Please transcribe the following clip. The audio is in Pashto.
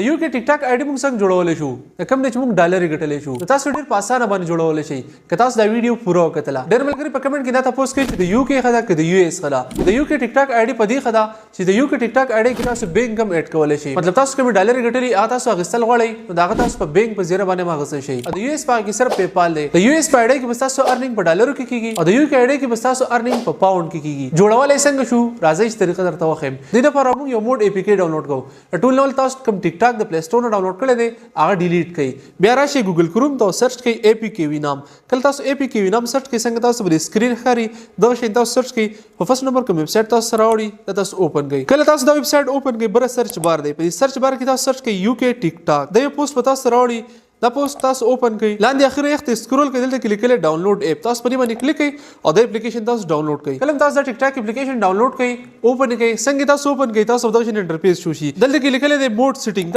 د یو کې ټیک ټاک آی ډي موږ څنګه جوړولی شو، د کوم نه چې موږ ډالرې ګټلی شو؟ نو تاسو ډېر په اسانه باندې جوړولی شئ که تاسو دا ویډیو پوره وکتله. ډېر ملګري په کمنټ کې دا تپوس کوي چې د یو کې ښه ده که د یو ایس ښه ده. د یو کې ټیک ټاک آی ډي په دې ښه ده چې د یو کې ټیک ټاک آی ډي کې تاسو بینک هم اډ کولی شئ. مطلب تاسو کومې ډالرې ګټلي، هغه تاسو اخیستل غواړئ، نو د هغه تاسو په بینک په ذریعه باندې هم اخیستی شئ. او د یو ایس په هغه کې صرف پیپال دی. د یو ایس په آی ډي کې به ستاسو ارنینګ په ډالرو کې کیږي او د یو کې آی ډي کې به ستاسو ارنینګ په پاونډ کې کیږي. جوړولی څنګه شو؟ راځئ چې طریقه درته وښیم. دې لپاره موږ یو موډ ای پی کې ډاونلوډ کوو. ټول نول تاسو کوم ټیک ټاک د پلی سټور نه ډاونلوډ کړی دی، هغه ډیلیټ کړئ. بیا راشئ ګوګل کروم ته او سرچ کړئ ای پی کې وی نام. کله تاسو ای پی کې وی نام سرچ کړئ، څنګه تاسو به سکرین ښکاري، دغه شی تاسو سرچ کړئ. په فرست نمبر کوم ویب سایټ تاسو سره راوړي، دا تاسو اوپن کړئ. کله تاسو دا ویب سایټ اوپن کړئ، بره سرچ بار دی، په دې سرچ بار کې تاسو سرچ کړئ یو کې ټیک ټاک. دا یو پوسټ په تاسو راوړي، دا پوسټ تاسو اوپن کړئ. لاندې اخر یخ ته سکرول کړئ، دلته کې لیکل ډاونلوډ اپ، تاسو په دې باندې کلیک کړئ او دا اپلیکیشن تاسو ډاونلوډ کړئ. کله تاسو دا ټیک ټاک اپلیکیشن ډاونلوډ کړئ، اوپن کړئ، څنګه تاسو اوپن کړئ، تاسو دغه انټرفیس شو شي. دلته کې لیکل دی موډ سیټینګ.